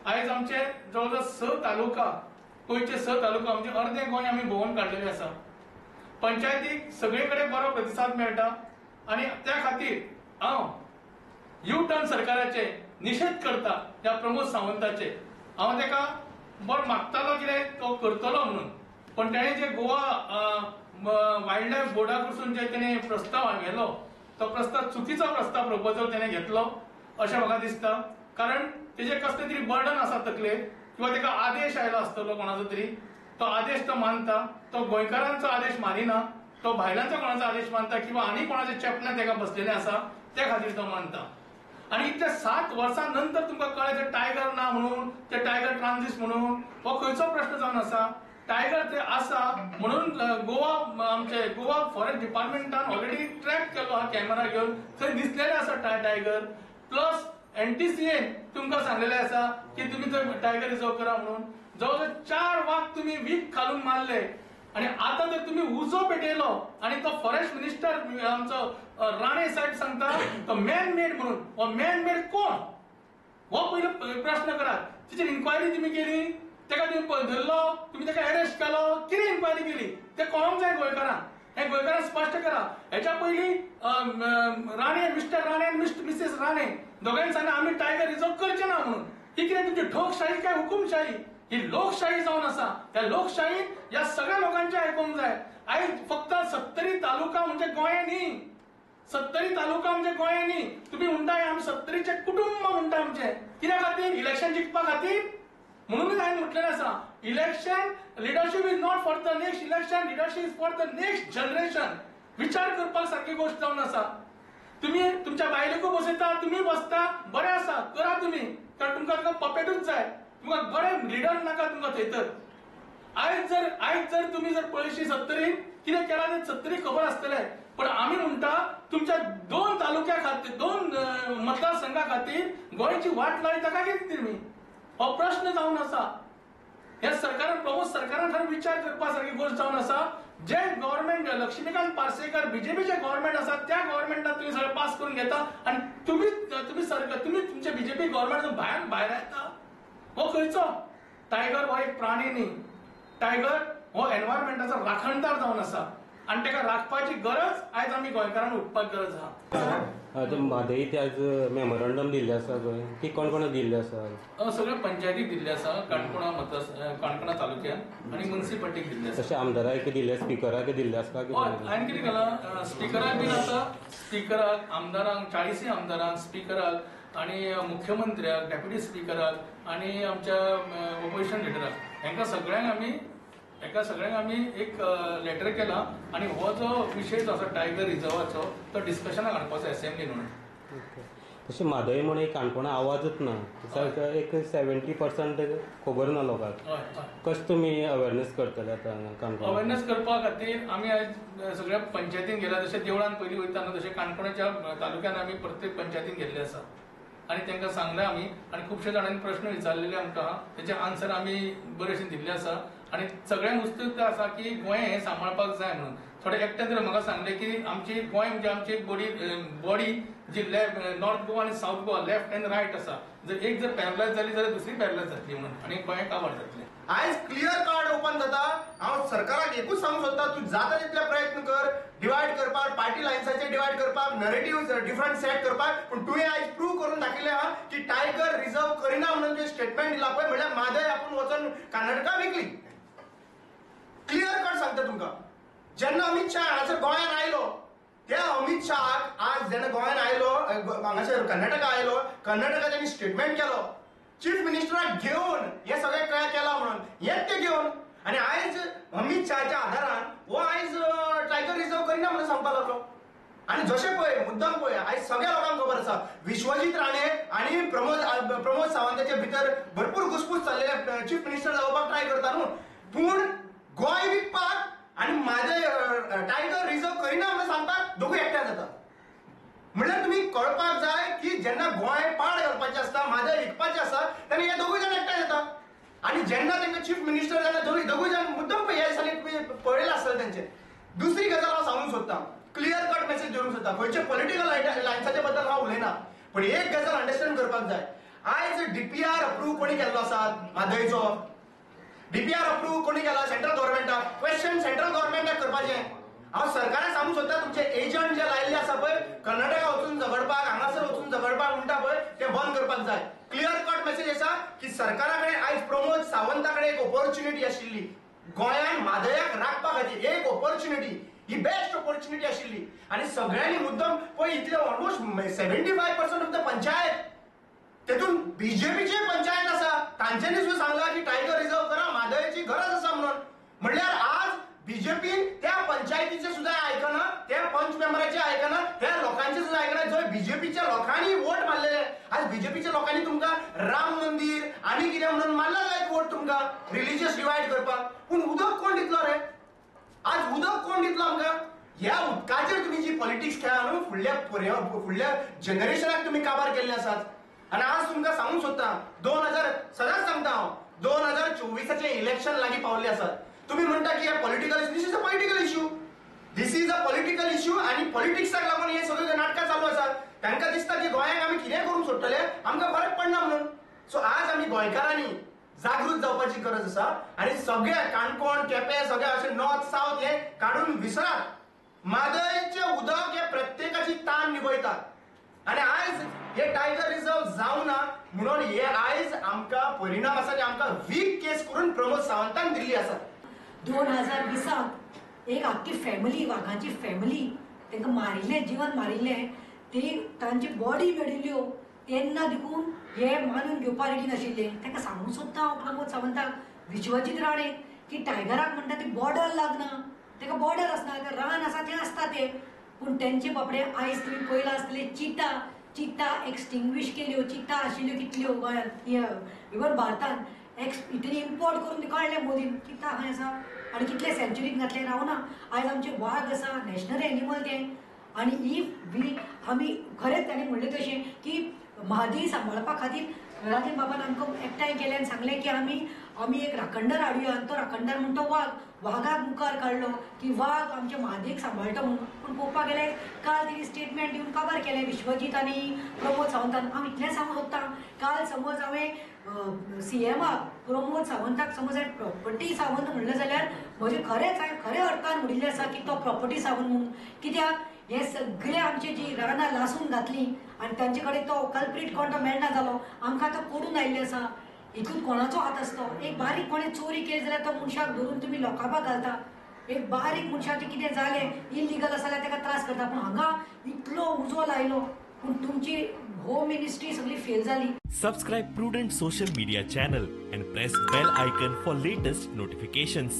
आयज आमचे जवळ जवळ 6 तालुका, गोंयचे 6 तालुका म्हणजे अर्दे गोंय आमी भोंवून काडलेले आसा. पंचायतीक सगळे कडेन बरो प्रतिसाद मेळटा आनी त्या खातीर हांव यू टर्न सरकाराचे निशेध करता त्या प्रमोद सावंताचे. हांव ताका बरो मागतालो कितें तो करतलो म्हणून, पण तेणें जे गोवा वायल्ड लायफ बोर्डा कडसून जे तेणें प्रस्ताव व्हेलो तो प्रस्ताव चुकीचो प्रस्ताव प्रपोजल तेणें घेतलो अशें म्हाका दिसता. कारण तेजेर कसलें तरी बर्डन आसा तकलेर किंवा ताका आदेश आयलो आसतलो कोणाचो तरी, तो आदेश तो मानता, तो गोंयकारांचो आदेश मानिना, तो भायल्यांचो कोणाचो आदेश मानता किंवा आनी कोणाचे चेपणां ताका बसलेलें आसा त्या खातीर तो मानता. आनी इतल्या 7 वर्सां नंतर तुमकां कळ्ळें ते टायगर ना म्हणून, ते टायगर ट्रान्झीट म्हणून, हो खंयचो प्रश्न जावन आसा. टायगर ते आसा म्हणून गोवा आमचे गोवा फॉरेस्ट डिपार्टमेंटान ऑलरेडी ट्रॅक केल्लो आहा कॅमेरा घेवन, थंय दिसलेले आसा टायगर. प्लस एनटीसीएन तुमकां सांगलेलें आसा की तुमी थंय टायगर रिजर्व करा म्हणून. जवळ जवळ 4 वाग तुमी वीख घालून मारले आनी आतां जर तुमी उजो पेटयलो आनी तो फॉरेस्ट मिनिस्टर आमचो राणे साहेब सांगता तो मॅन मेड म्हणून, हो मॅन मेड कोण हो पयलो प्रश्न करात. तिचेर इन्क्वायरी तुमी केली, ताका तुमी धरलो, तुमी ताका अरेस्ट केलो, कितें इन्क्वायरी केली तें कळोंक जाय गोंयकारांक. हें गोंयकारांक स्पश्ट करा. हेच्या पयलीं राणे, मिस्टर राणे आनी मिसेस राणे दोगांनी सांगलें आमी टायगर रिजर्व करचे ना म्हणून. ही कितें तुमची ठोकशाही काय हुकुमशाही? ही लोकशाही जावन आसा. त्या लोकशाहीत ह्या सगळ्या लोकांचें आयकूंक जाय. आयज फक्त 70 तालुका म्हणजे गोंय न्ही, 70 तालुका म्हणजे गोंय न्ही. तुमी म्हणटाय आमी 70चें कुटुंब म्हणटा आमचें, कित्या खातीर? इलेक्शन जिखपा खातीर. म्हणूनच हांवें म्हटलेलें आसा, election leadership is not for the next election, leadership is for the next generation. विचार करपाक सारकी गोश्ट जावन आसा. तुमी तुमच्या बायलेकूय बसयता, तुमी बसता, बरें आसा, करा तुमी, कारण तुमकां पपेटूच जाय, तुमकां बरें लिडर नाका तुमकां थंयतर. आयज जर तुमी जर पळयशी 70 कितें केलां तें 70 खबर आसतलें. पण आमी म्हणटा तुमच्या 2 तालुक्या खातीर, 2 मतदारसंघा खातीर गोंयची वाट लायता काय कितें तुमी? हो प्रश्न जावन आसा. ह्या सरकारान, प्रमोद सरकारान खरें विचार करपा सारकी गोश्ट जावन आसा. जे गव्हर्मेंट लक्ष्मीकांत पार्सेकर बीजेपीचे गव्हर्मेंट आसा त्या गव्हर्मेंटान तुमी सगळें पास करून घेता आनी तुमी तुमी सरकार तुमी तुमचे बीजेपी गव्हर्मेंट भायर भायर येता. हो खंयचो टायगर? हो एक प्राणी न्ही, टायगर हो एनवायरमेंटाचो राखणदार जावन आसा आनी ताका राखपाची गरज आयज आमी गोंयकारांक उठपाक गरज आहा. म्हादय ते आज मेमोरंडम दिल्लें आसा गोंय, ती कोण कोणाक दिल्लें आसा? सगळ्या पंचायतीक दिल्लें आसा, काणकोणा काणकोणा तालुक्यान आनी मुन्सिपालिटीक दिल्लें आसा. तशें आमदाराक दिल्लें, स्पिकराक दिल्लें आसा? हय, हांवें कितें केलां, स्पिकराक बीन आतां स्पिकराक, आमदारांक, 40 आमदारांक, स्पिकराक आनी मुख्यमंत्र्याक, डेप्युटी स्पिकराक आनी आमच्या ओपोजिशन लिडराक, हांकां सगळ्यांक आमी एक लेटर केला आनी हो जो विशय जो आसा टायगर रिजर्वाचो तो डिस्कशनाक हाडपाचो एसेंब्लीन म्हणून. तशें म्हादय म्हण एक काणकोणा आवाजच ना, एक 70% खबर ना लोकांक. कशें तुमी अवेरनेस करतले आतां काणकोण? अवेरनेस करपा खातीर आमी आयज सगळ्या पंचायतीन गेल्या, जशें देवळान पयलीं वयता न्हू तशें काणकोणाच्या तालुक्यान आमी प्रत्येक पंचायतीन गेल्ले आसा आनी तांकां सांगलें आमी आनी खुबशे जाणांनी प्रश्न विचारलेले आमकां, तेचे आन्सर आमी बरे भशेन दिल्ले आसा आनी सगळ्यांक उत्सुकता आसा की गोंय हें सांबाळपाक जाय म्हणून. थोडे एकट्यान तर म्हाका सांगलें की आमची गोंय म्हणजे आमची बॉडी जी नॉर्थ गोवा आनी south Goa left and right आसा, जर एक जर पॅरलायज जाली जाल्यार दुसरी पॅरलायज जातली म्हणून आनी गोंय काबार जातलें. आयज क्लियर कार्ड ओपन जाता. हांव सरकाराक एकूच सांगूंक सोदता, तूं जाता तितले प्रयत्न कर डिवायड करपाक, पार्टी लायन्साचेर डिवायड करपाक, नरेटिव्ह डिफरंट सेट करपाक, पूण तुवें आयज प्रूव करून दाखयलें आहा की टायगर रिजर्व करिना म्हणून तुवें स्टेटमेंट दिला पळय, म्हणल्यार म्हादय आपूण वचोन कर्नाटका विकली. क्लियर कट सांगता तुमकां, जेन्ना अमीत शाह हांगासर गोंयांत आयलो, त्या अमीत शाहाक आज जेन्ना गोंयांत आयलो, हांगासर कर्नाटका आयलो, कर्नाटका तेणी स्टेटमेंट केलो चीफ मिनिस्टराक घेवन हे सगळें केलां म्हणून, हेच ते घेवन आनी आयज अमीत शहाच्या आदारान हो आयज टायगर रिजर्व करिना म्हणून सांगपाक लागलो. आनी जशें पळय मुद्दम पळय आयज सगळ्या लोकांक खबर आसा विश्वजीत राणे आनी प्रमोद सावंताचे भितर भरपूर घुसपूस चल्लेले, चीफ मिनिस्टर जावपाक ट्राय करता न्हू, पूण गोंय विकपाक आनी म्हाजे टायगर रिजर्व करिना म्हणून सांगपाक दोगूय एकठांय जाता. म्हणल्यार तुमी कळपाक जाय की जेन्ना गोंय पाड घालपाचें आसता, म्हादय विकपाचें आसता, तेन्ना हे दोगूय जाण एकठांय जाता. आनी जेन्ना तांकां चीफ मिनिस्टर जाल्यार दोगूय जाण मुद्दम ह्या दिसांनी तुमी पळयलां आसतलें तेंचें. दुसरी गजाल हांव सांगूंक सोदतां, क्लियर कट मेसेज दिवंक सोदता, खंयचे पॉलिटिकल लायन्साचे बद्दल हांव उलयना, पूण एक गजाल अंडरस्टँड करपाक जाय. आयज डीपीआर अप्रूव्ह कोणी केल्लो आसा म्हादयचो? डीपीआर अप्रूव्ह कोणी केला? सेंट्रल गव्हर्मेंटाक. क्वेश्चन सेंट्रल गव्हर्मेंटाक करपाचें. हांव सरकाराक सांगूंक सोदता, तुमचे एजंट जे लायिल्ले आसा पळय कर्नाटका वचून झगडपाक, हांगासर वचून झगडपाक म्हणटा पळय, ते बंद करपाक जाय. क्लियर कट मेसेज आसा की सरकारा कडेन आयज प्रमोद सावंता कडेन एक ऑपॉर्च्युनिटी आशिल्ली गोंयान म्हादयाक राखपा खातीर, एक ऑपॉर्च्युनिटी, ही बेस्ट ऑपॉर्च्युनिटी आशिल्ली. आनी सगळ्यांनी मुद्दम पळय इतले ऑलमोस्ट 75% ऑफ the panchayat, तेतून बीजेपीची पंचायत आसा, तांच्यांनी सुद्दां सांगला की टायगर रिझर्व करा, म्हादयची गरज आसा म्हणून. म्हणल्यार आज बीजेपीन त्या पंचायतीचे सुद्दां आयकना, त्या पंच मेंबराचे आयकना, त्या लोकांचे सुद्दां आयकना जंय बीजेपीच्या लोकांनी वोट मारलेले. आज बीजेपीच्या लोकांनी तुमकां राम मंदीर आनी कितें म्हणून मारला जायत वोट तुमकां रिलिजियस डिवायड करपाक. पूण उदक कोण दितलो रे? आज उदक कोण दितलो आमकां? ह्या उदकाचेर तुमी जी पॉलिटिक्स खेळा न्हू, फुडल्या फुडल्या जनरेशनाक तुमी काबार केल्ले आसात. आनी आज तुमकां सांगूंक सोदता, 2000 सदांच सांगता हांव, 2024 इलेक्शन लागीं पावल्ले आसात. तुम्ही म्हणटा की हे political, this is a political issue, this is a political issue. आनी पॉलिटिक्साक लागून हे सगळे नाटकां चालू आसात. तांकां दिसता की गोंयांक आमी कितें करूंक सोदतले, आमकां फरक पडना म्हणून. सो आज आमी गोंयकारांनी जागृत जावपाची गरज आसा आनी सगळे काणकोण, केपें, सगळे अशे नॉर्थ सावथ हे काडून विसरात. म्हादयचें उदक हे प्रत्येकाची तान निभयतात. आनी आयज हे टायगर रिझर्व जावना म्हणून हे आयज आमकां परिणाम आसा की आमकां वीक केस करून प्रमोद सावंतान दिल्ली आसा. 2020 एक आख्खी फॅमिली, वागाची फॅमिली तांकां मारिल्लें, जिवन मारिल्लें, ती तांची बॉडी मेळिल्ल्यो तेन्ना देखून हे मानून घेवपाक रेडी नाशिल्ले. तांकां सांगूंक सोदता हांव प्रमोद सावंताक, विश्वजीत राणे की टायगराक म्हणटा ती बॉर्डर लागना, ताका बॉर्डर आसना, रान आसा तें आसता तें. पूण तेंचे बाबडे आयज तुमी पळयलां आसतलें, चिता चिता एक्सटिंग्विश केल्यो, चिता आशिल्ल्यो कितल्यो गोंयांत, इवन भारतांत इतली इम्पोर्ट करून काडले मोदीन. चिता खंय आसा आनी कितले सेंच्युरीक घातले रावना. आयज आमचे वाग आसा, नॅशनल एनिमल तें. आनी if we आमी खरेंच ताणें म्हणलें तशें की म्हादय सांबाळपा खातीर राजन बाबान आमकां एकठांय केलें आनी सांगलें की आमी आमी एक राखणदार हाडुया आनी तो राखणदार म्हण तो वाग, वागाक मुखार काडलो की वाग आमच्या म्हादयेक सांबाळटा म्हणून. पूण पळोवपाक गेल्यार काल तेणी स्टेटमेंट दिवन काबार केलें विश्वजीत आनी प्रमोद सावंतान. हांव इतलें सांगूंक सोदता, काल समज हांवें सीएमाक प्रमोद सावंताक समज हांवें प्रॉपर्टी सावंत म्हणलें जाल्यार म्हजें खरेंच हांवें खऱ्या अर्थान म्हणिल्लें आसा की तो प्रॉपर्टी सावंत म्हणून. कित्याक हे सगळे आमचे जी रानां लासून घातली आनी तांचे कडेन तो कल्प्रीट कोण तो मेळना जालो, आमकां आतां पडून आयिल्लें आसा. हितून कोणाचो हात आसतो? एक बारीक कोणें चोरी केली जाल्यार तो मनशाक धरून तुमी लोकांक घालता. एक बारीक मनशाचें कितें जालें इलिगल आसा जाल्यार ताका त्रास करता. पूण हांगा इतलो उजो लायलो, पूण तुमची होम मिनिस्ट्री सगळी फेल जाली. Subscribe Prudent social media channel and press bell icon for latest notifications.